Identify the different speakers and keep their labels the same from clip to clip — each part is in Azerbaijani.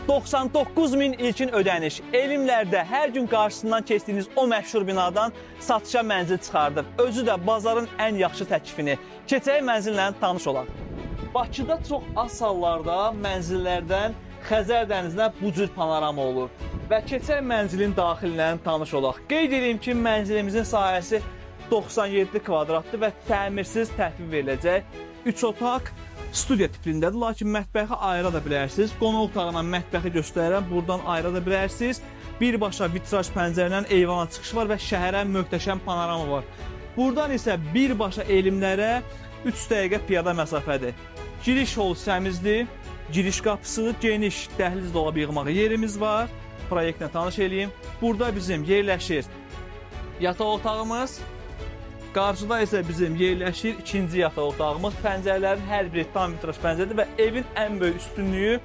Speaker 1: 99 min ilkin ödəniş. Elmlərdə hər gün qarşısından keçdiyiniz o məşhur binadan satışa mənzil çıxardır. Özü də bazarın ən yaxşı təklifini. Keçək mənzillə tanış olaq. Bakıda çox az hallarda mənzillərdən Xəzər dənizinə bu cür panorama olur. Və keçək mənzilin daxilinə tanış olaq. Qeyd edeyim ki, mənzilimizin sahəsi 97 kvadratdır və təmirsiz təhvil veriləcək. 3 otaq studiya tipindədir, lakin mətbəxi ayıra da bilərsiniz. Qonaq otağından mətbəxi göstərirəm, buradan ayıra da bilərsiniz. Birbaşa vitraj pəncərədən eyvana çıxış var və şəhərə möhtəşəm panorama var. Buradan isə birbaşa elmlərə 3 dəqiqə piyada məsafədir. Giriş hol hissəmizdir. Giriş qapısı, geniş dəhliz dolabı yığmağa yerimiz var. Proyektlə tanış eləyim. Burada bizim yerləşir yataq otağımız. Qarşıda isə bizim yerləşir ikinci yataq otağımız. Pəncərələrin hər biri tam vitraj pəncərədir və evin ən böyük üstünlüyü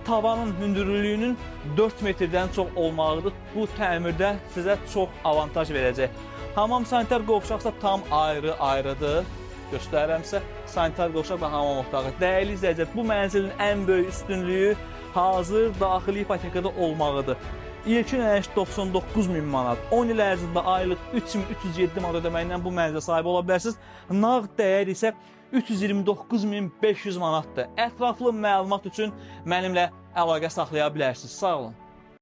Speaker 1: tavanın hündürlüyünün 4 metrdən çox olmağıdır. Bu təmirdə sizə çox avantaj verəcək. Hamam sanitar qovşaqsa tam ayrı-ayrıdır. Göstərirəm sizə sanitar qovşaq və hamam otağı. Dəyərli izləyicilər, bu mənzilin ən böyük üstünlüyü hazır daxili ipotekada olmağıdır. İlkin ödəniş 99 min manat. 10 il ərzində aylıq 3307 manat ödəməklə bu mənzilə sahib ola bilərsiniz. Nağd dəyər isə 329500 manatdır. Ətraflı məlumat üçün mənimlə əlaqə saxlaya bilərsiniz. Sağ olun.